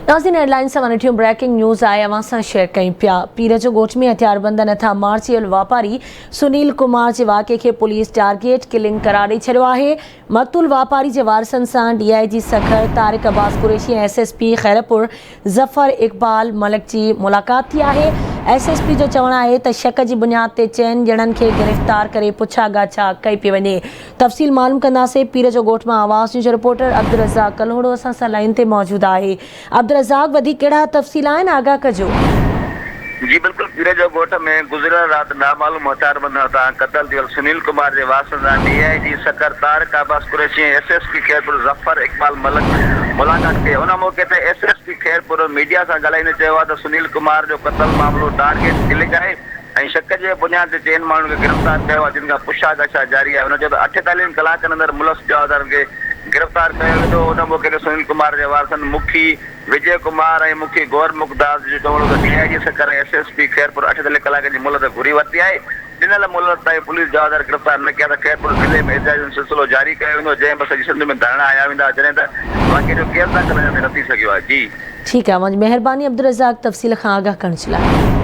ناظرين هيڊلائنز سان وٺيون breaking news آهي اوهان سان شيئر ڪيون پيا پير جو ڳوٺ ۾ هٿياربندن هٿان مارچي ويل واپاري سنيل ڪمار جي واقعي کي پوليس ٽارگيٽ ڪلنگ قرار ڏئي ڇڏيو آهي مقتول واپاري جي وارثن سان D I G Sukkur Tariq Abbas Qureshi ۽ S S P Khairpur Zafar Iqbal Malik جي ملاقات ٿي آهي. ايس ايس پي جو چوڻ آهي ته شڪ جي بنياد تي چئن ڄڻن کي گرفتار ڪري پڇا ڳاڇا ڪئي پئي وڃي. تفصيل معلوم ڪنداسين پير جو ڳوٺ مان آواز نيوز جو رپورٽر عبدالرزاق ڪلهوڙو اسان سان لائين تي موجود آهي. عبدالرزاق وڌيڪ ڪهڙا تفصيل آهن آگاهه ڪجو. جي بلڪل پير جو ڳوٺ ۾ گذريل رات نامعلوم هٿياربندن هٿان قتل ٿيل سنيل ڪمار جي وارثن سان D I G Sukkur Tariq Abbas Qureshi ۽ S S P Khairpur Zafar Iqbal Malik ملاقات ڪئي ان موقعي تي S S P Khairpur media سان ڳالهائيندي چيو آهي ته سنيل ڪمار جو قتل معاملو ٽارگيٽ ڪلنگ آهي ۽ شڪ جي بنياد تي چئن ماڻهن کي گرفتار ڪيو آهي جن کان پڇا ڳاڇا جاري آهي هن چيو ته اٺيتاليهن ڪلاڪن اندر ملوث جوابدارن کي گرفتار ڪيو ويندو ان موقعي تي سنيل ڪمار جي وارثن مکي وجي ڪمار ۽ مکي گور مڪداس جو چوڻ هو ته D I G Sukkur ۽ S S P Khairpur 48 ڪلاڪن جي مهلت گهري ورتي آهي، ڏنل مهلت تائين پوليس جوابدار گرفتار نه ڪيا ته خيرپور ضلعي ۾ احتجاجن سلسلو جاري ڪيو ويندو، جنهن به سڄي سنڌ ۾ ڌرڻا هنيا ويندا، جڏهن ته واقعي جو ڪيس داخل اڃا تائين نه ٿي سگهيو آهي. جي. ٺيڪ آهي اوهان جي مهرباني عبدالرزاق تفصيل کان آگاهه ڪرڻ جي لاء.